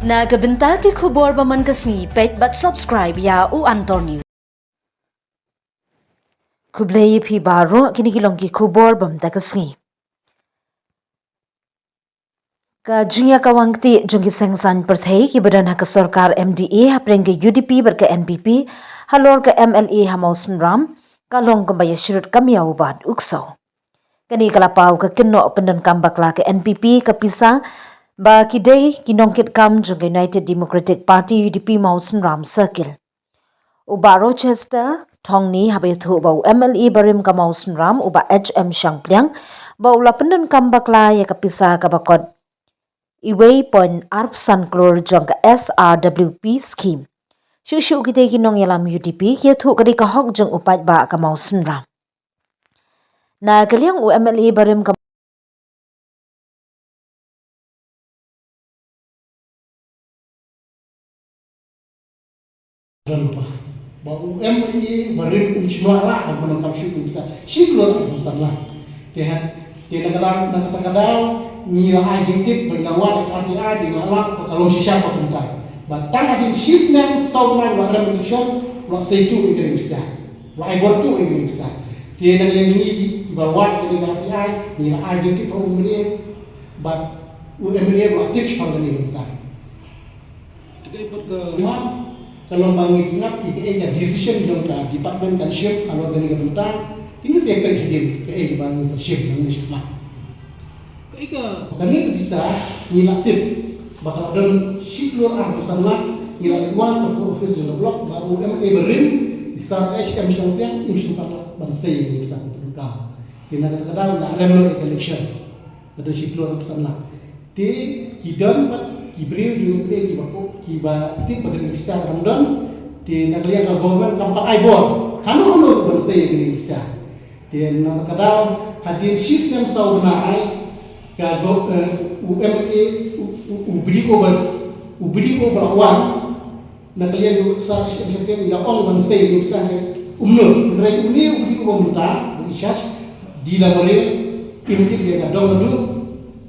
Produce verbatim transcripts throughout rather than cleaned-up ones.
Na ka bynta ki khubor ba man ka sngi, peit bad subscribe ïa U Antor News. Khublei ïa phi baroh, kine ki long ki khubor ba man ka sngi. Ka jingïakawang kti jong ki seng saiñ pyrthei kiba don ha ka sorkar M D A hapdeng ka U D P bad ka N P P halor ka M L A ha Mawsynram ka long kumba ïa syrut ka miaw bad u ksew. Kane ka la paw ka kynnoh pyndonkam bakla ka N P P ka pisa ba ki dei ki nongkitkam jong ka United Democratic Party, U D P, Mawsynram Circle. U Bah Rochester Thongni haba ïathuh ba u M L A barim ka Mawsynram, u Bah H M Shangpliang, ba u la pyndonkam bakla ïa ka pisa kaba kot uwei point arphew san klur jong ka S R W P scheme. Shuh shuh kitei ki nongïalam U D P ki ïathuh ka dei ka hok jong u paidbah ka Mawsynram. Na ka liang u M L A barim ka Don ba, ba u M L A barim um shym la lah ban pyndonkam shuh ki pisa shi klur arphew san lak. Te ha, te na ka daw, na kata ka daw ngi la ai jingtip ba ngi la wad ïa ka R T I, ngi la lap ba ka long shisha ka kumta. Ba tang hadien shisnem saw bnai ba rem election, u la sei tuh ïa kane ka pisa, u la ai bor tuh ïa kane ka pisa. Te na ka liang jong ngi kiba wad ïa kane ka R T I, ngi la ai jingtip ha u M L A, ba u M L A u la tip shaphang kane ka bynta. Te kaei pat ka, ma, ka long ba ngin sngap ïa kaei ka decision jong ka department kan shim halor kane ka bynta. Te ngin sa ïa peit hadien kaei ba ngin sa shim, ngin sa shim. Kaei ka, kane ka pisa ngi la tip ba ka la don shi klur arphew san lak, ngi la leit wan ha ka office jong ka block, ba u M L A barim i Sir H M Shangpliang im shym pat lah ban sei ïa kane ka pisa ka pyndonkam. Te na kata ka daw la rem noh ïa ka election. Ka don shi klur arphew san lak. Te ki don pat ki briew jong U M L A kiba ko, kiba tip ba kane ka pisa ka dang don. Te na ka liang ka government kam pat ai bor hano hano ban sei ïa kane ka pisa. Te na ka daw hadien shisnem saw bnai ka go, eh, u M L A, u, u, u B D O ba, u B D O ba la wan. Na ka liang jong u Sir H M Shangpliang i la ong ban sei ïa kane ka pisa, hynrei kumno, hynrei une u dei uba mynta ba in charge, dei la mareh, im tip ïa ka dong ka duh,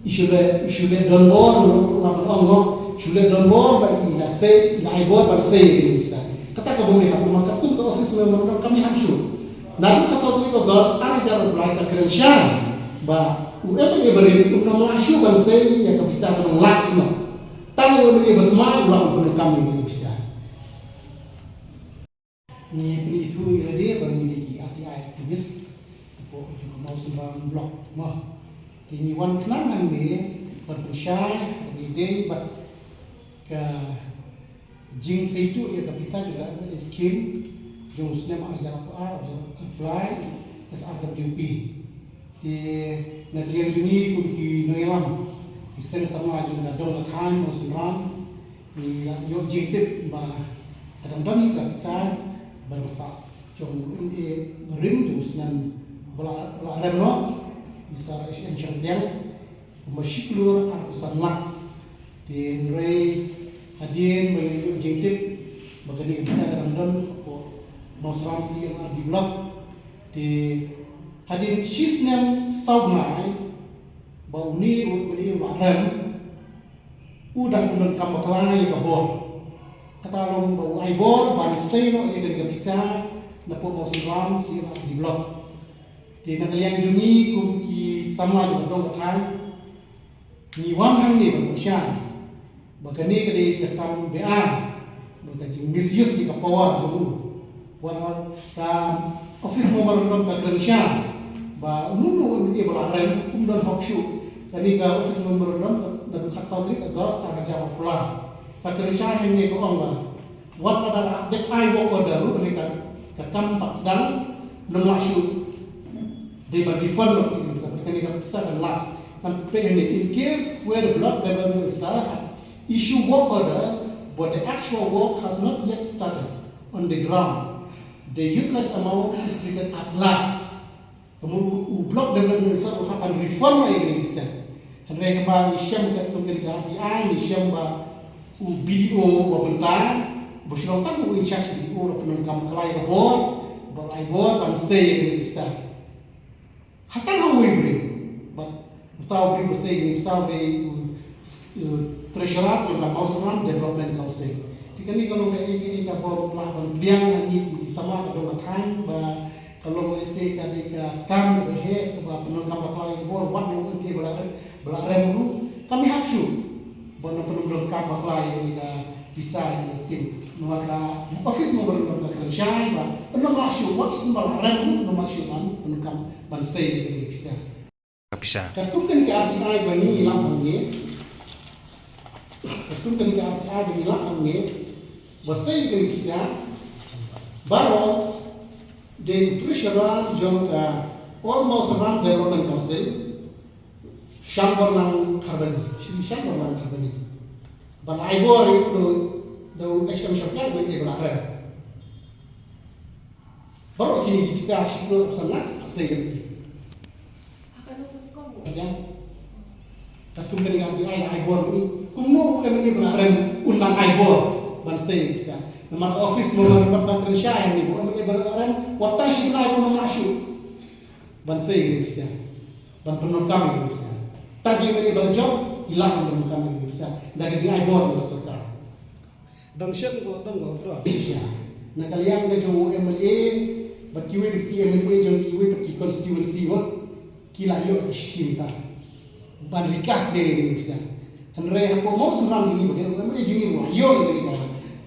i shu leh, i shu leh donbor, nga ban ong mo, shu leh donbor ba i la sei, i la ai bor ban sei ïa kane ka pisa. Kata ka bym ïahap, namar katkum ka office memorandum kam ïahap shuh. Naduh ka saw tarik August ar hajar arphew lai ka kren shai ba u M L A barim um nang lah shuh ban sei ïa ka pisa ka dong lak sno. Tang u M L A ba thymmai u lah ban pyndonkam ïa kane ka pisa. Ngi pynithuh ïa lade ba ngi dei ki R T I activist hapoh jong ka Mawsynram block mo. Te ngi wan khnang hangne ban pynshai ba ngi dei bad ka jingsei tuh ïa ka pisa jong ka M L A scheme jong u snem ar hajar arphew ar, ar hajar arphew lai, S R W P. Te na ka liang jong ngi kum ki nongïalam ki seng samla jong ka dong ka thaiñ Mawsynram, ngi la ïoh jingtip ba ka dang don ka pisa ba dang sah jong u M L A barim jong u snem ba la, ba la rem noh, i Sir H M Shangpliang, kumba shi klur arphew san lak. Te hynrei hadien ba ngi la ïoh jingtip ba kane ka pisa ka dang don hapoh Mawsynram C and R D block, te hadien shisnem saw bnai ba une u M L A u la rem, u dang pyndonkam bakla ïa ka bor. Kata long ba u ai bor ban sei noh ïa kane ka pisa napoh Mawsynram C and R D block. Te na ka liang jong ngi kum ki samla jong ka dong ka thaiñ, ngi wan hangne ban pynshai ba kane ka dei ka kam be-ar, ba ka jing misuse ïa ka power jong u. Wat la ka office memorandum ka kren shai ba uno uno u M L A ba la rem um don hok shuh. Kane ka office memorandum naduh khatsaw tarik August ar hajar arphew lai ka kren shai hangne, ka ong ba wat lada la dep ai work order ruh, kane ka, ka kam pat sdang, ym lah shuh. Dei ban refund noh ïa kane ka pisa, kane ka pisa kan lapse. Kan peit hangne, in case where the block development officer had issue work order but the actual work has not yet started on the ground, the utilized amount is treated as lapse. Ka mut u, u block development officer u hap ban refund noh ïa kane ka pisa. Hynrei kumba ngi shem katkum kane ka R T I, ngi shem ba u B D O ba mynta, ba shu long tang u in charge B D O, la pyndonkam bakla ïa ka bor, ba la ai bor ban sei ïa kane ka pisa. Ha tang ha uwei u briew, bad uta u briew ba sei ïa kane ka pisa u dei u, u Treasurer jong ka Mawsynram Development Council. Te kane ka long kaei kaei kaba ym lah ban pdiang, ngi ki samla ka dong ka thaiñ ba ka long lehse ka dei ka scam kaba heh kaba pyndonkam bakla ïa ka bor, wat ïa u M L A ba la rem, ba la rem ruh kam hap shuh ban pyndonkam bakla ïa kane ka pisa ïa kane ka skim. Namar ka office memorandum ka kren shai ba pyndonkam shuh, wat shuh ba la rem ruh pyndonkam shuh ban pyndonkam ban sei ïa kane ka pisa. Ka pisa. Katkum kane ka R T I ba ngi lah hangne. Katkum kane ka R T I ba ngi lah hangne, ba sei ïa kane ka pisa baroh dei u treasurer jong ka All Mawsynram Development Council, Shangborlang Kharbani, Shri Shangborlang Kharbani. Ba la ai bor ïa u, da u H M Shaplang, ba ïa ba la rem. Baroh kine ki pisa shiphew san lak, sei ïa kane. Ïa. Katkum kane ka R T I la ai bor ïa u. Kumno u M L A ba la rem un nang ai bor ban sei ïa kane ka pisa? Namar ka office mo, namar ka kren shai ïa kane, u M L A ba la rem, wat tang shi bnai un nang mah shuh ban sei ïa kane ka pisa, ban pyndonkam ïa kane ka pisa. Tang ki M L A ba la jop ki lah ban pyndonkam ïa kane ka pisa da ka jingai bor jong ka sorkar. Dang shen ko, dang ko, bro. Shisha. Na ka liang ka jong u M L A bad kiwei bad ki M L A jong kiwei bad ki constituency mo, ki la ïoh ka shim ta ban recast ïa kane ka pisa. Hynrei hapoh Mawsynram jong ngi ba dei u M L A jong ngi ruh la ïoh ïa kane ka,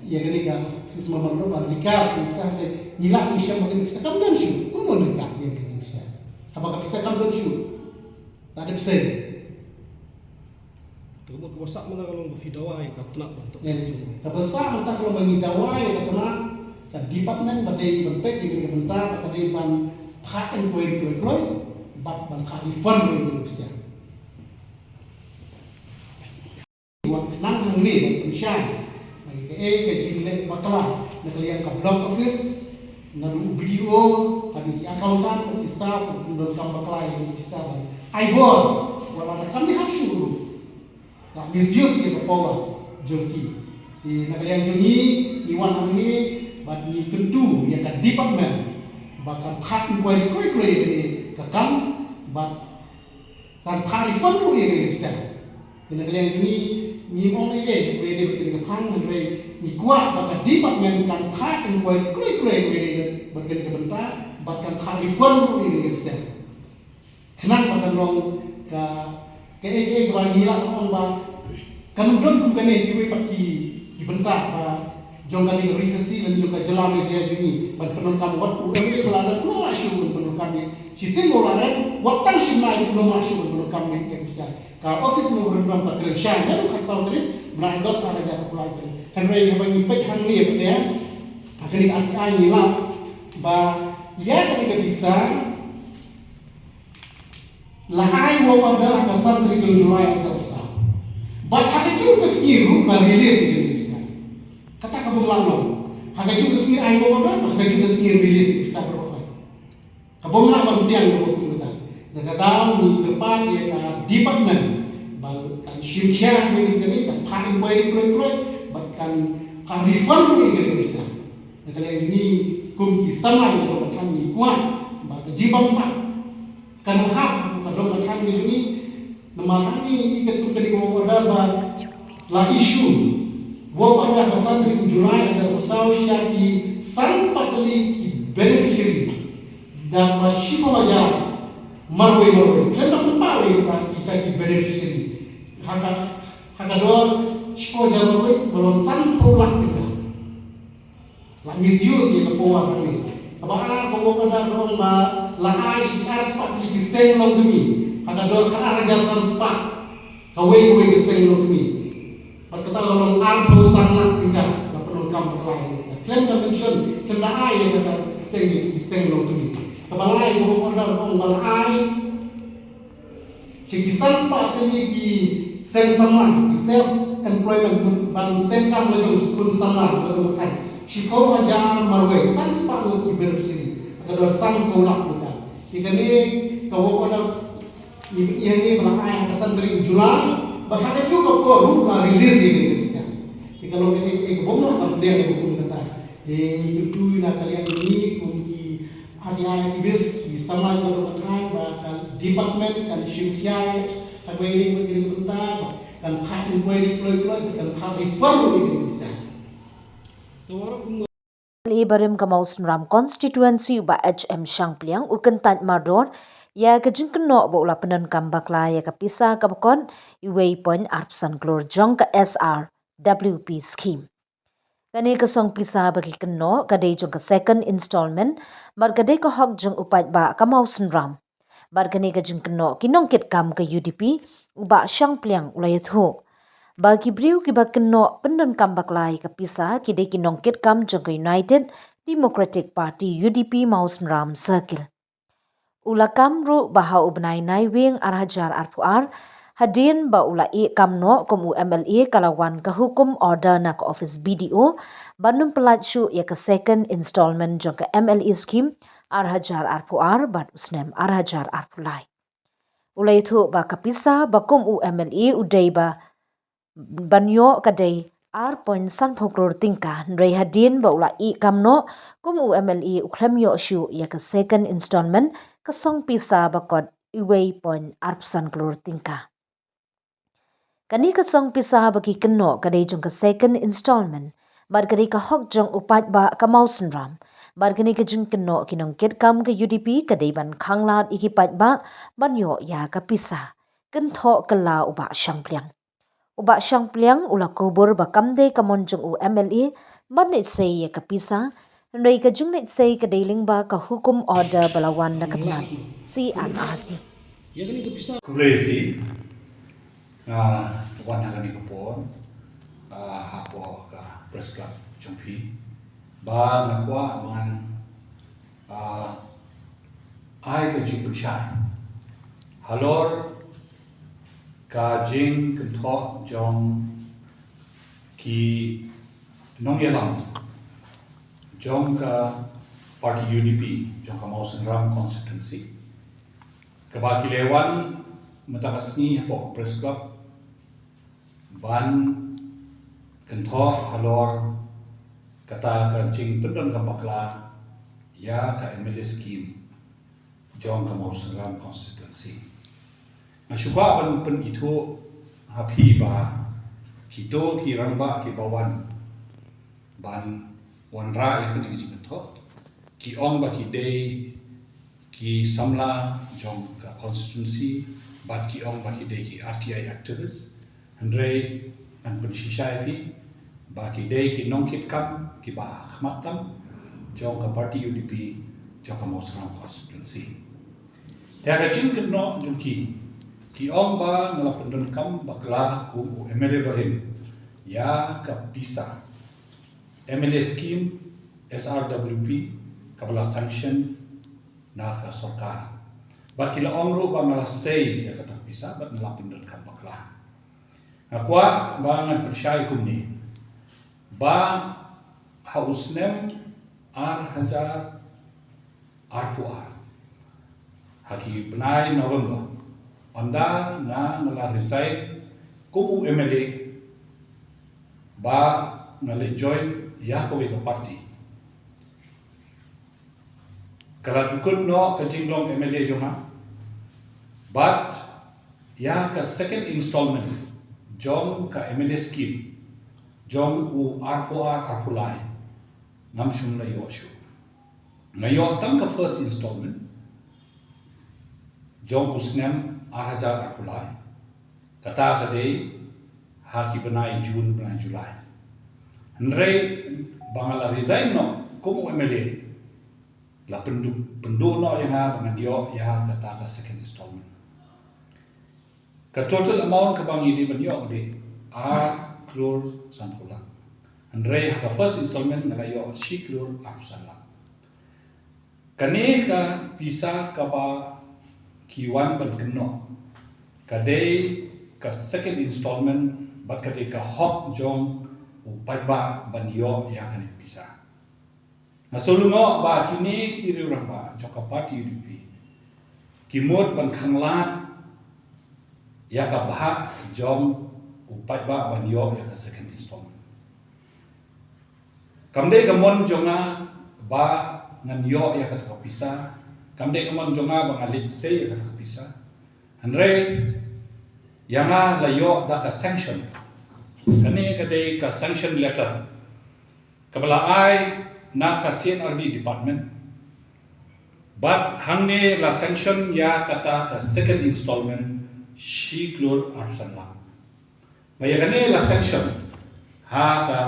ïa kane ka pisa, ma ban ban recast ïa kane ka pisa, hynrei ngi lah ngi shem ba kane ka pisa kam don shuh. Kumno ban recast ïa kane ka pisa haba ka pisa kam don shuh? La dep sei. Te ka mut kaba sah mynta ka long ba phi dawa ïa ka tnat ba to. Ïa, kaba sah mynta ka long ba ngi dawa ïa ka tnat, ka department ba dei ban peit ïa ka bynta, ba ka dei ban phah inquiry kloi kloi bad ban phah refund ïa ka pisa. Wat khnang hangne ban pynshai ba ïa kaei ka jingleh bakla na ka liang ka block office, naduh u B D O haduh ki accountant, ki staff, ki pyndonkam bakla ïa ka pisa ban ai bor wat la da kam hap shuh ruh. La misuse ïa ka power jong ki. Te na ka liang jong ngi, ngi wan hangne bad ngi kyntu ïa ka department ba kan phah inquiry kloi kloi ïa kane ka kam bad kan phah refund ruh ïa kane ka pisa. Te na ka liang jong ngi, ngim ong ei ei ïa kane ka phang, hynrei ngi kwah ba ka department kan phah inquiry kloi kloi ïa kane ka, bad kane ka bynta bad kan phah refund ruh ïa kane ka pisa. Khnang ba kan long ka, kaei kaei kaba ngi lah ban ong ba kan ym don kum kane kiwei pat ki, ki bynta ba jong kane ka Ri Khasi lane jong ka jylla Meghalaya jong ngi ban pyndonkam, wat u M L A ba la rem un ym lah shuh ban pyndonkam ïa, shisien ba u la rem, wat tang shi bnai un ym lah shuh ban pyndonkam ïa ka pisa. Ka office memorandum ka kren shai naduh khatsaw tarik bnai August ar hajar arphew lai. Hynrei haba ngi peit hangne pat, ha kane ka R T I ngi lap ba ïa kane ka pisa la ai work order ha ka san tarik jong July ar hajar arphew saw. Bad ha kajuh ka sngi ruh la release ïa kane ka pisa. Kata ka bym lah long. Ha kajuh ka sngi ai work order, ha kajuh ka sngi release ïa ka pisa baroh. Ka bym lah ban pdiang kaba kum kata. Da kata ngi kyrpad ïa ka department ba kan shim khia ïa kane, kan phah inquiry kloi kloi bad kan phah refund ruh ïa kane ka pisa. Da ka liang jong ngi kum ki samla jong ka dong ka thaiñ ngi kwah ba ka jingbamsap kan hap ka dong ka thaiñ ka jong ngi. Namar hangne ngi ïohi katkum kane ka work order ba la issue, work order ha ka san tarik u July ar hajar arphew saw sha ki san spah tylli ki beneficiary. Da kaba shiphew hajar marwei marwei, khlem da kynpah wei kita ki beneficiary. Ha ka, ha ka dor shiphew hajar marwei ba long sanphew lak tyngka. La misuse ïa ka power hangne. Kaba ar ka work order ka ong ba la ai sha ki ar spah tylli ki seng longkmie ha ka dor khatar hajar san spah kawei kawei ka seng longkmie. Bad kata ka long arphew san lak tyngka la pyndonkam bakla ïa ka pisa. Khlem da mention, khlem da ai ïa kata ka kyrteng ïa ki seng longkmie. Kaba lai ka work order ka ong ba la ai sha ki san spah tylli ki seng samla, ki self employment, ban seng kam la jong ki khun samla, la jong ka thaiñ. Shiphew hajar marwei, san spah ngut ki beneficiary. Ka dor sanphew lak tyngka. Te kane ka work order ngi ïa ngi ba la ai ha ka san tarik July, bad ha kajuh ka por ruh la release ïa ka pisa. Te ka long kaei kaei ka bym lah ban pdiang ïa ka kum kata. Te ngi kyntu na ka liang ngi kum ki R T I activist, ki samla jong ka dong ka thaiñ ba ka department kan shim khia ha kawei na kawei ka bynta ba Kan phah inquiry kloi kloi, kan phah refer ïa kane ka pisa. Te waroh kum L A barim ka Mawsynram constituency u Bah H M Shangpliang u kyntait mardor ïa ka jingkynnoh ba u la pyndonkam bakla ïa ka pisa kaba kot uwei point arphew san klur jong ka S R W P scheme. Kane ka song pisa ba ki kynnoh ka dei jong ka second installment, bad ka dei ka hok jong u paidbah ka Mawsynram. Bad kane ka jingkynnoh ki nongkitkam ka U D P, u Bah Shangpliang u la ïathuh ba ki briew kiba kynnoh pyndonkam bakla ïa ka pisa ki dei ki nongkitkam jong ka United Democratic Party, U D P, Mawsynram Circle. U la kam ruh ba ha u bnai Naiwieng ar hajar arphew ar, hadien ba u la ïeh kam noh kum u M L A, ka la wan ka hukum order na ka office B D O ban ym pyllait shuh ïa ka second installment jong ka M L A scheme ar hajar arphew ar bad u snem ar hajar arphew lai. U la ïathuh ba ka pisa ba kum u M L A u dei ba ban ïoh ka dei ar point sanphew klur tyngka, hynrei hadien ba u la ïeh kam noh kum u M L A u khlem ïoh shuh ïa ka second installment ka song pisa ba kot uwei point arphew san klur tyngka. Kane ka song pisa ba ki kynnoh ka dei jong ka second installment, bad ka dei ka hok jong u paidbah ka Mawsynram. Bad kane ka jingkynnoh ki nongkitkam ka U D P ka dei ban khanglad ïa ki paidbah ban ïoh ïa ka pisa, kynthoh kylla u Bah Shangpliang. U Bah Shangpliang u la kubur ba kam dei ka mon jong u M L A ban leit sei ïa ka pisa, hynrei ka jingleit sei ka dei lyngba ka hukum order ba la wan na ka tnat C R R T. Khublei phi, nga wan ha kane ka por, ah, hapoh ka press club jong phi, ba nga kwah ban, ah, ai ka jingpynshai halor ka jingkynthoh jong ki nongïalam jong ka party U D P jong ka Mawsynram constituency, kaba ki la wan mynta ka sngi hapoh ka press club ban kynthoh halor kata ka jingpyndonkam bakla ïa ka M L A scheme jong ka Mawsynram constituency. Nga shu kwah ban pynithuh ha phi ba kito ki rangbah kiba wan ban wanrah ïa kane ka jingkynthoh, ki ong ba ki dei ki samla jong ka constituency, bad ki ong ba ki dei ki R T I activist. Hynrei ngan pynshisha ïa phi ba ki dei ki nongkitkam kiba ha khmat tam jong ka party U D P jong ka Mawsynram constituency. Te ha ka jingkynnoh jong ki, ki ong ba nga la pyndonkam bakla kum u M L A barim ïa ka pisa M L A scheme S R W P kaba la sanction na ka sorkar. Bad ki la ong ruh ba nga la sei ïa kata ka pisa bad nga la pyndonkam bakla. Nga kwah ba ngan pynshai kumne, ba ha u snem ar hajar arphew ar, ha ki bnai November, ynda nga, nga la resign kum u M L A, ba nga leit join ïa kawei ka party, ka la dkut noh ka jinglong M L A jong nga. Bad ïa ka second installment jong ka M L A scheme jong u arphew ar arphew lai, ngam shym la ïoh shuh. Nga ïoh tang ka first installment jong u snem ar hajar arphew lai. Kata ka dei ha ki bnai June, bnai July. Hynrei ba nga la resign noh kum u M L A, la pynduh, pynduh noh ïa nga ba ngan ïoh ïa kata ka second installment. Ka total amount kaba ngi dei ban ïoh ka dei ar klur sanphew lak. Hynrei ha ka first installment nga la ïoh shi klur arphew san lak. Kane ka pisa kaba ki wan ban kynnoh ka dei ka second installment, bad ka dei ka hok jong u paidbah ban ïoh ïa kane ka pisa. Nga sngewlyngngoh ba kine ki riew rangbah jong ka party U D P ki mut ban khanglad ïa ka bhah jong u paidbah ban ïoh ïa ka second installment. Kam dei ka mon jong nga ba ngan ïoh ïa kata ka pisa, kam dei ka mon jong nga ba ngan leit sei ïa kata ka pisa. Hynrei Ïa nga la ïoh da ka sanction. Kane ka dei ka sanction letter kaba la ai na ka C&RD department. Bad hangne la sanction ïa kata ka second installment shi klur arphew san lak. Ba ïa kane la sanction ha ka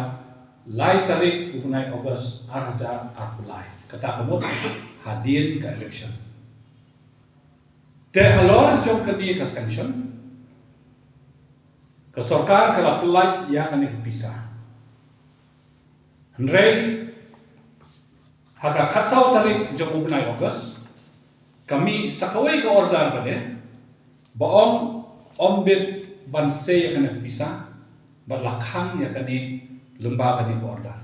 lai tarik u bnai August ar hajar arphew lai. Kata ka mut hadien ka election. Te halor jong kane ka sanction, ka sorkar ka la pyllait ïa kane ka pisa. Hynrei ha ka khatsaw tarik jong u bnai August, ka mih sa kawei ka order pat de, ba ong ym bit ban sei ïa kane ka pisa, bad la khang ïa kane lyngba kane ka order.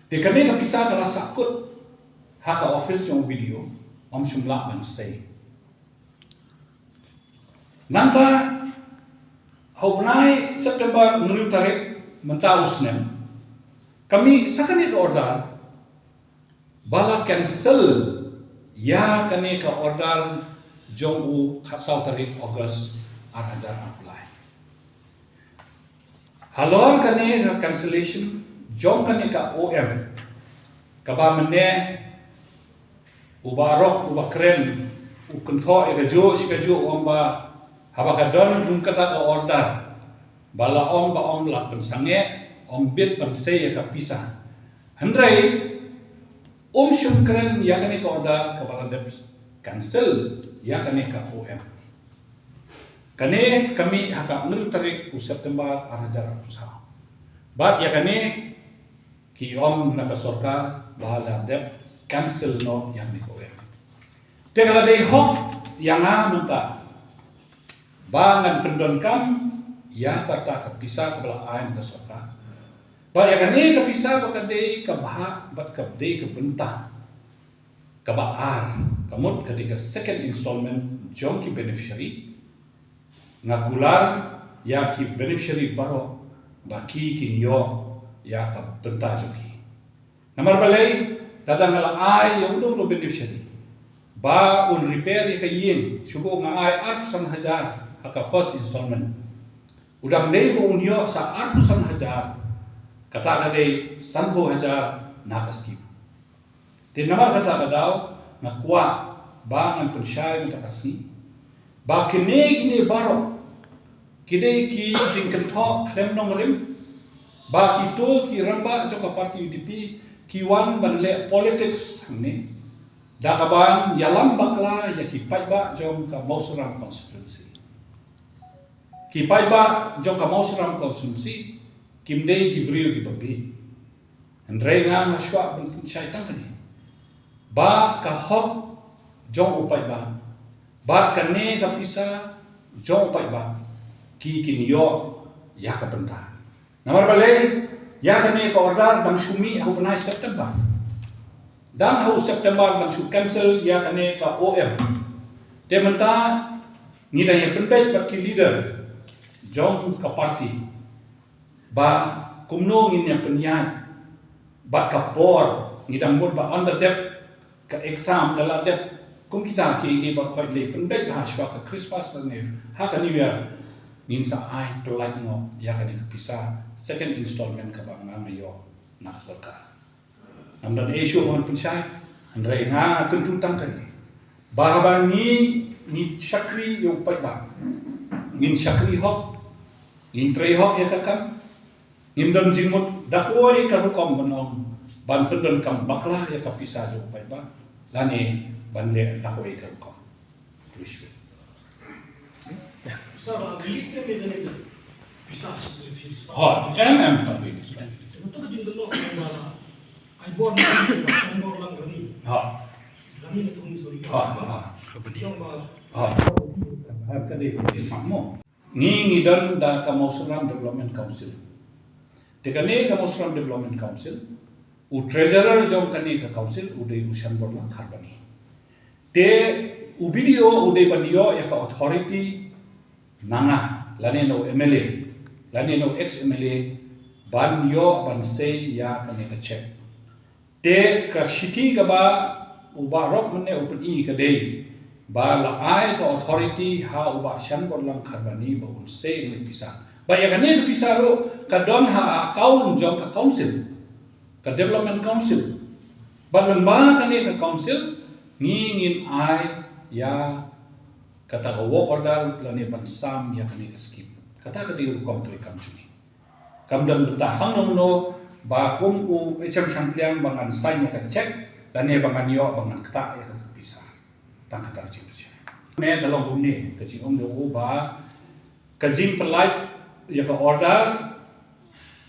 Te kane ka pisa ka la sahkut ha ka office jong u BDO, ym shym lah ban sei. Nangta ha u bnai September hynriew tarik mynta u snem, ka mih sa kane ka order ba la cancel ïa kane ka order jong u khatsaw tarik August ar hajar arphew lai. Halor kane ka cancellation jong kane ka OM, kaba mynne u Bah Rok u Bah Kren u kynthoh ïa kajuh shi kajuh, u ong ba haba ka don kum kata ka order ba la ong, ba ong la pynsangeh, ym bit ban sei ïa ka pisa. Hynrei um shym kren ïa kane ka order kaba la dep cancel ïa kane ka OM. Kane ka mih ha ka hynriew tarik u September ar hajar arphew saw. Bad ïa kane ki ong na ka sorkar ba la dep cancel noh ïa kane ka OM. Te ka la dei hok ïa nga mynta ba ngan pyndonkam ïa kata ka pisa kaba la ai na ka sorkar. Bad ïa kane ka pisa ba ka dei ka bhah bad ka dei ka bynta kaba ar, ka mut ka dei ka second installment jong ki beneficiary. Nga kular ïa ki beneficiary baroh ba ki kin ïoh ïa ka bynta jong ki. Namar balei? Lada nga la ai ïa uno uno beneficiary ba un repair ïa ka ïing, shu ba nga ai arphew san hajar ha ka first installment, u dang dei ba un ïoh sa arphew san hajar, kata ka dei sanphew hajar na ka skim. Te namar kata ka daw nga kwah ba ngan pynshai mynta ka sngi ba kine kine baroh ki dei ki jingkynthoh khlem nongrim, ba kito ki rangbah jong ka party UDP ki wan ban leh politics hangne da kaban ïalam bakla ïa ki paidbah jong ka Mawsynram constituency. Ki paidbah jong ka Mawsynram constituency kim dei ki briew kiba bieit. Hynrei nga nga shuwa ban pynshai tang kane ba ka hok jong u paidbah bad kane ka pisa jong u paidbah ki kin ïoh ïa ka bynta. Namar balei? Ïa kane ka order dang shu mih ha u bnai September. Dang ha u September dang shu cancel ïa kane ka OM. Te mynta ngi dang ïa pynbeit bad ki leader jong ka party ba kumno ngin ïa pynïaid bad ka por, ngi dang mut ba ynda dep ka exam, da la dep kum kita ki, ki ba khoi lei pynbeit ba shuwa ka Christmas ne ha ka New Year ngin sa ai pyllait noh ïa kane ka pisa second installment kaba nga nga ïoh na ka sorkar. Ngam don issue ban pynshai, hynrei nga kyntu tang kane ba haba ngi, ngi shakri ïa u paidbah, ngin shakri hok, ngin trei hok ïa ka kam, ngim don jingmut da kawei ka rukom ban ong ban pyndonkam bakla ïa ka pisa jong u paidbah lane ban leh da kawei ka rukom. Sir, release ne me dane pisa. Ha, em, em, ta release. Betul ka jingdon lo ka ba ai bor na ai bor lang kani. Ha. Kani na tung, sorry. Ha, ha. Yang ba ha. Ha, ka dei ka pisa mo. Ngi ngi don da ka Mawsynram Development Council. Te kane ka Mawsynram Development Council, u treasurer jong kane ka council u dei u Shanborlang Kharbani. Te u BDO u dei ban ïoh ïa ka authority na nga lane na u MLA lane na u ex MLA ban ïoh ban sei ïa kane ka cheque. Te ka shithi kaba u Bah Rok mynne u pyni ka dei Ba la ai ka authority ha u Bah Shanborlang Kharbani ba un sei ïa kane ka pisa. Ba ïa kane ka pisa ruh ka don ha account jong ka council, ka development council. Ba lyngba kane ka council ngi ngin ai ïa kata ka work order lane ban sam ïa kane ka scheme. Kata ka dei u rukom treikam jong ngi. Kam don bynta hangno hangno ba kum u H M Shangpliang ba ngan sign ïa ka check lane ba ngan ïoh ba ngan ktah ïa kata ka pisa. Tang kata ka jingpynshai. Ne ka long kumne ka jingong jong u ba ka jingpynlait ïa ka order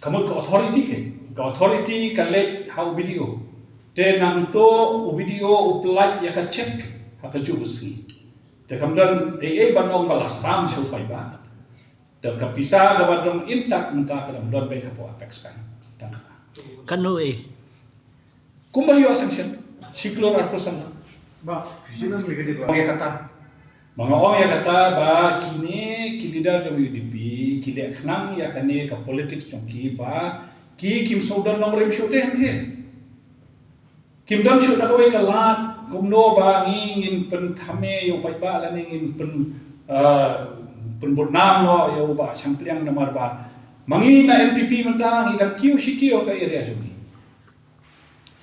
ka mut ka authority ka, ka authority ka leit ha u B D O. Te nangta u B D O u pynlait ïa ka check ha kajuh ka sngi. Te kam don ei ei ban ong ba la sam sha u paidbah. Te ka pisa kaba don intact mynta ka dang don beit hapoh Apex Bank. Tang kata. Kano eh? Kumba ïoh sanction shi klur arphew san. Ba, shi nang ïa ka dei ba. Ong ïa kata. Ba nga ong ïa kata ba kine ki leader jong U D P ki leh khnang ïa kane ka politics jong ki ba ki kim sngewdon nongrim shuh te hangte. Kim don shuh da kawei ka lad kumno ba ngi ngin pynthame ïa u paidbah lane ngin pyn, eh, pynbudnam noh ïa u Bah Shangpliang namar ba ma ngi na N P P mynta ngi dang kiew shi kiew ka area jong ngi.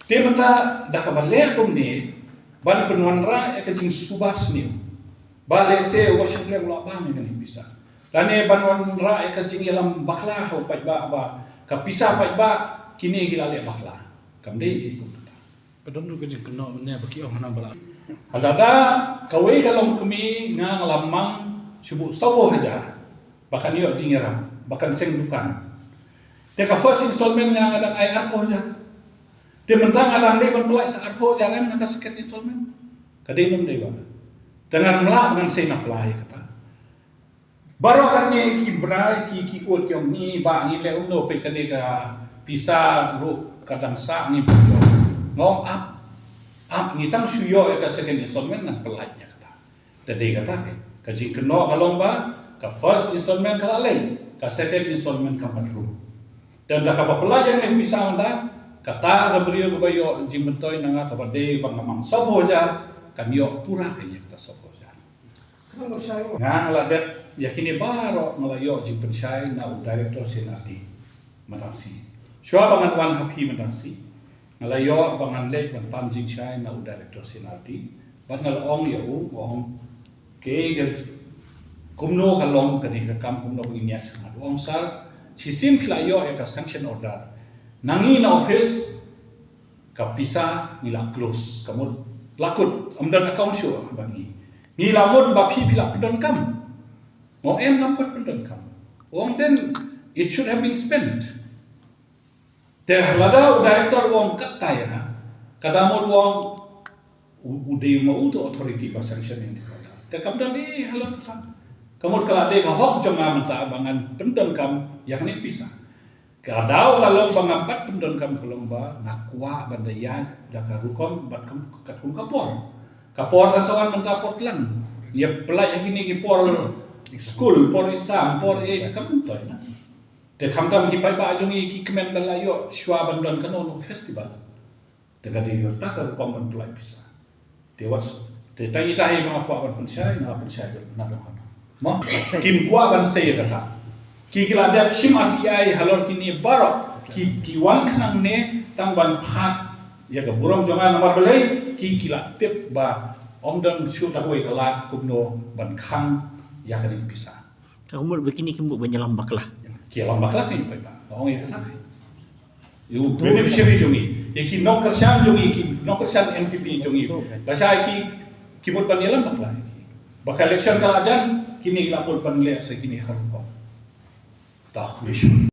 Te mynta da kaba leh kumne ban pynwanrah ïa ka jingsngewbha sniew. Ba lehse u Bah Shangpliang u la bam ïa kane ka pisa. Lane ban wanrah ïa ka jingïalam bakla ha u paidbah ba ka pisa paidbah kine ki la leh bakla. Kam dei ïa kumta. Ka don ruh ka jingkynnoh mynne ba ki ong hana ba la. Lada kawei ka longkmie nga nga la mang shu buh sawphew hajar ba kan ïoh jingïarap ba kan seng dukan. Te ka first installment nga nga dang ai arphew hajar. Te mynta nga dang dei ban pynlait sa arphew hajar em na ka second installment. Ka dei nym dei ba. Te ngan mlah ngan sei na pla ïa kata. Baroh kane ki bnai ki ki ut ki ong ngi ba ngi leh umno peit kane ka pisa ruh ka dang sah ngi peit ïoh. Nga ong ap, ap ngi tang shu ïoh ïa ka second installment ngan pynlait ïa kata. Te dei kata ke ka jingkynnoh ka long ba ka first installment ka la leit, ka second installment ka mat ruh. Te da kaba pynlait ïa kane ka pisa mynta kata ka briew kaba ïoh jingmyntoi na nga kaba dei ba nga mang sawphew hajar kan ïoh pura ka ïa kata sawphew hajar. Nga nga la dep ïa kine baroh nga la ïoh jingpynshai na u director C and R D mynta shi. Shuwa ba ngan wan ha phi mynta shi nga la ïoh ba ngan leit ban pan jingshai na u director C and R D bad nga la ong ïa u, ong ke ka kumno ka long kane ka kam kumno ba ngin ïaid sha khmat. U ong sir, shisien phi la ïoh ïa ka sanction order. Na ngi na office ka pisa ngi la close, ka mut la kut, ym don account shuh ba ngi. Ngi la mut ba phi phi la pyndonkam. Nga ong em ngam pat pyndonkam. U ong then it should have been spent. Te lada u director u ong katta ïa nga, ka da mut u ong u, u dei ma u tu authority ba sanction ïa kata. Te kam don ei halor kata. Ka mut ka la dei ka hok jong nga mynta ba ngan pyndonkam ïa kane pisa. Ka daw ka long ba ngam pat pyndonkam ka long ba nga kwah ban da ïaid da ka rukom bad kum, katkum ka por. Ka por kan sa wan mynta por tlang. Ngi ïa pynlait ha kine ki por skul, por exam, por eh, te kam myntoi na. Te khamtam ki paidbah jong ngi ki kmen ban la ïoh shuwa ban don kano kano festival. Te ka dei kata ka rukom ban pynlait pisa. Te wat te tang ita hi ba nga kwah ban pynshai, nga pynshai na dong hano. Mo? Kim kwah ban sei kata. Ki ki la dep shim R T I halor kine baroh ki ki wan khnang ne tang ban phah ïa ka burom jong nga namar balei ki ki la tip ba ym don shuh da kawei ka lad kumno ban khang ïa kane ka pisa. Ka mut ba kine ki mut ban ïalam bakla. Ki ïalam bakla ki paidbah. Ong ïa kata. Ïa u beneficiary jong ngi, ïa ki nongkyrshan jong ngi, ki nongkyrshan N P P jong ngi. Lashai ki, ki mut ban ïalam bakla. Ba ka election ka la jan, kine ki la mut ban leh sa kine ha rukom. Tah, mission.